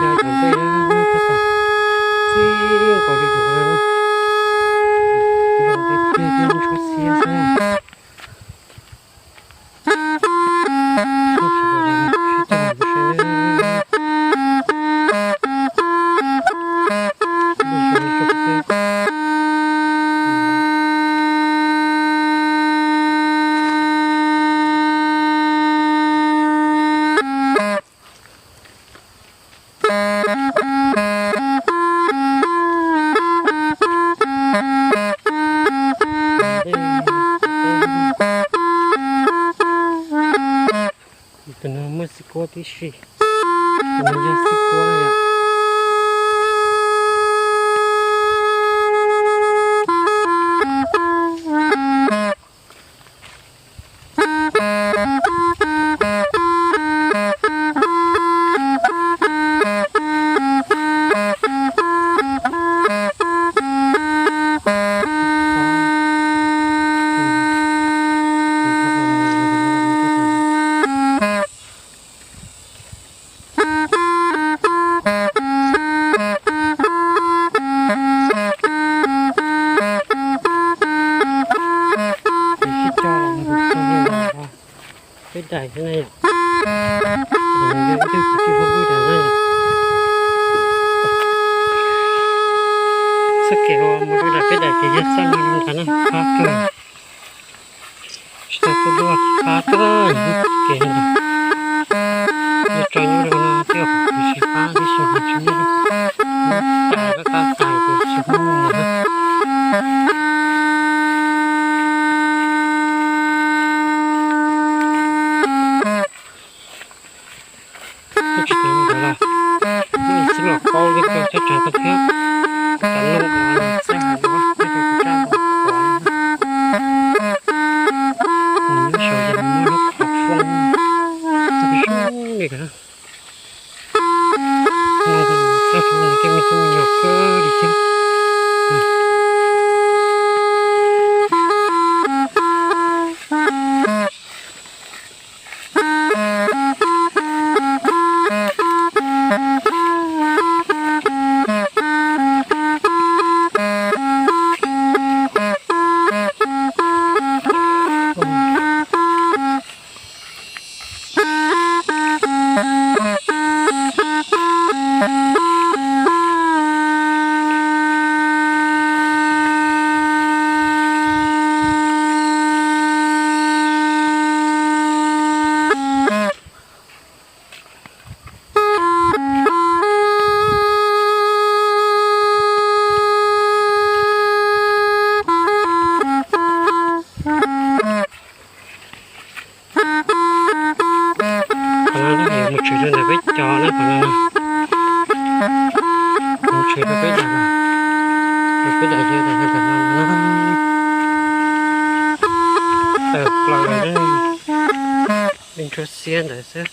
Cov ntej tab tom txij nkaus li duav no, zoo tiag tiag, ntsuab xiab xwb. Tus no muaj xib kuab tib si, tus no yog xib kuab na yom. Peb daim xwb na yom. Nws yog ib tug kwv tij Hmoob Vwj Dam na yom. Txoj kev uas mus rau nram peb daim ces yog txoj no rau nrad na, qab kawg. Tsis tau tuaj dua, qab kawg, kev no. Yog tso nyob rau no thiab, kuv tsis qab tib si, kuv tsis nyob, nyob tas koj qab tas ces tsis pub mus na. Twb tsis tau ntawd los muaj ib txwm los paub thiab, koj txhob tsav koj thiab. Cov no los txawj hais dua, nyob rau tus tsaj nkaus qhuav, nws nyob saud ces nws muaj lub qhov foob zoo li ko. No txoj hlua nws coj me tub me nyuam kawg li thiab. Qhov no yuav mus tshwm rau ntawm peb cov na, qhov no mus tshwm rau peb daim, rau peb daim yog daim no na. Tawm plaws lawm, me ntsuab xiab ntawd xwb.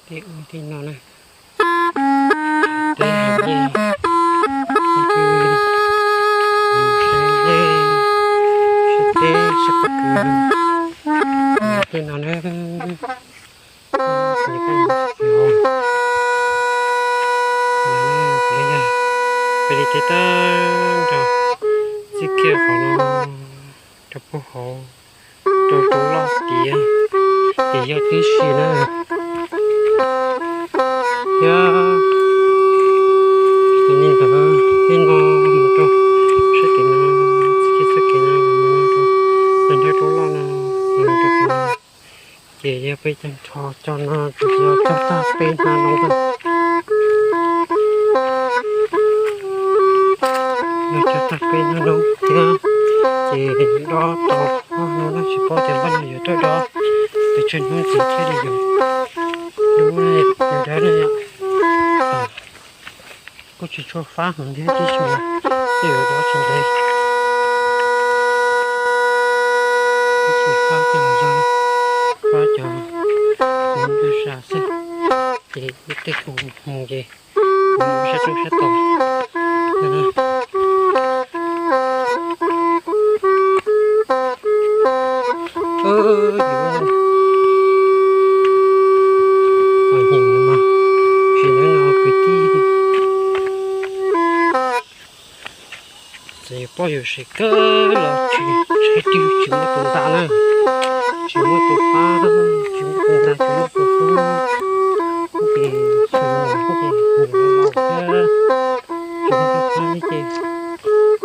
Tej ub tej no na, tej hav dej, tej, tej sab pob kws, tej no na. Peb li tej tag nrho, txij kiag qhov no rau puag hauv, rau roob loj tiav, ces yog tib si na. Thiab tsis tas li ntawd, tej no mus rau sab kev no, txij kiag txoj kev no los mus no rau tag nrho roob loj no, los rau qhov no. Ces yog peb tag nrho cov no ces yog cog tag peb hnab noob na. Yog cog tag peb hnab noob thiab, ces dob tau ob hnub no tsis paub tias npaj no yuav tuaj dob pes tsawg hnub ces thiaj li yuav Tsis tshua fab heev thiab, tab sis mas tej zaum tsis ntev. Tsis fab cov zog, fab cov ntws sa xwb, ces tej khoom mus ces kuv mus sab roob sab tod. Tsis no kwv tij, txawm yus poj yus sev kawg los tsis, tsis muaj tus nta na, tsis muaj tus pab, tsis muaj tus nta, tsis muaj tus hlub, ces tsis muaj tus pab thiab, tsis muaj tus pab li ces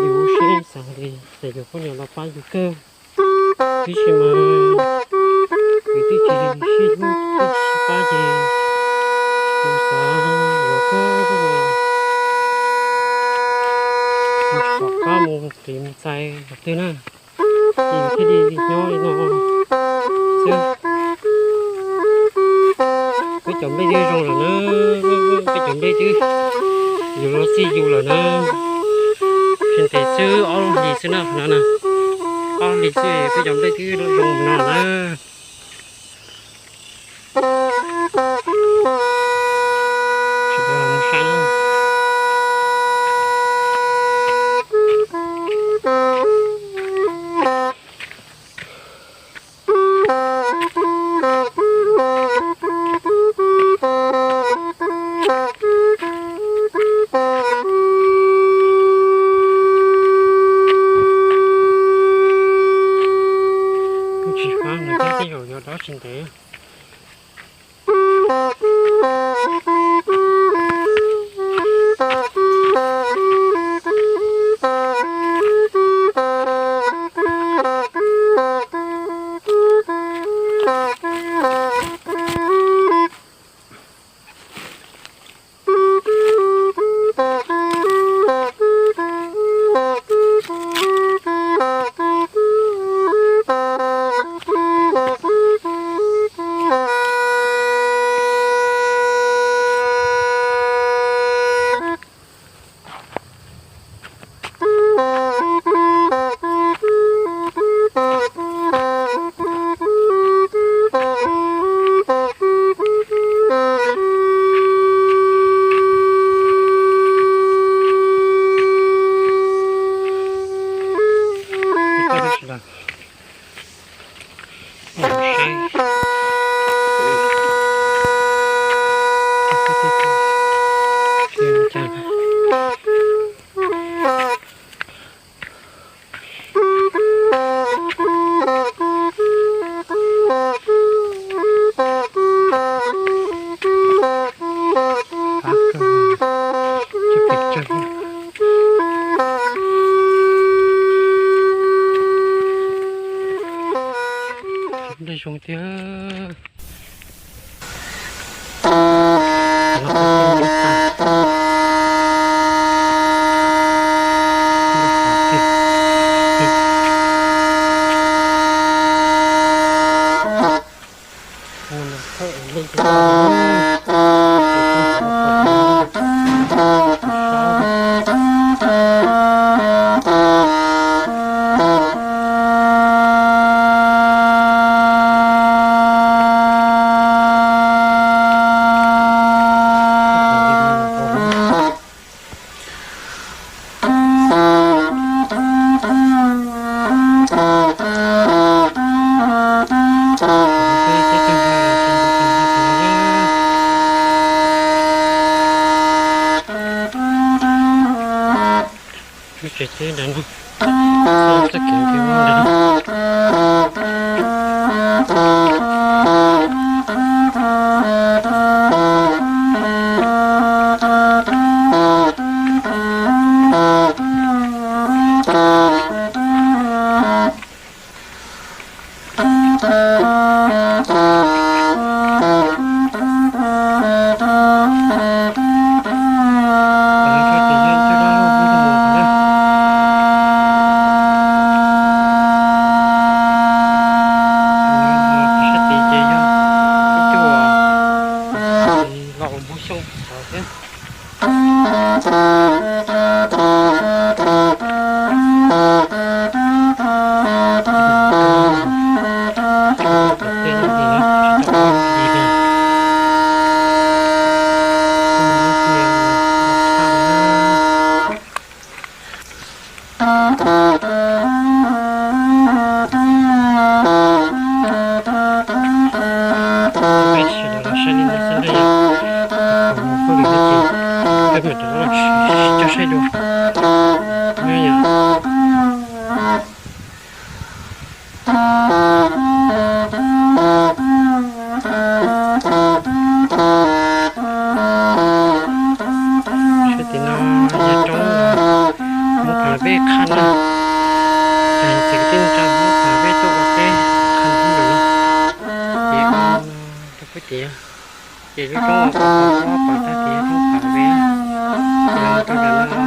yus ua siab xav li txawm yus poj niam los pab yus kawg. Tab sis mas yus twb tsis sib hlub twb tsis pab ces yus xav yuav kawg, yus tsis pom qab mus qiv mus txais qhov twg na, ces yus thiaj li nyob li no xwb. Peb cov nplej twb zoo lawm na, peb cov nplej twb, yus los txij yus lawm na. Tsis ntev xwb ob lub hlis xwb na, qhov no na, ob hlis xwb peb cov nplej twb zoo no na. Tsis tau los mus saib na. Tsis fab no thiab, tej zaum yuav dob tsis ntev. Nplej zoo tiag. Lub tsev teb ntawd no, txoj kev ntawd no. Sab tid ces yog ib co los mus xyoo tod thiab. Saib li no xwb na yom, mus hauj lwm no ces peb mam rov qab los coj saib dua. Saib tim no yog roob Hmoob Phav Vej qhaj na, txiv kwv tij neej tsa Hmoob Phav Vej tuaj ua teb qhaj hnub no. Ces rau puag tim, ces lub roob uas pom tag tim Hmoob Phav Vej, ces rau nram no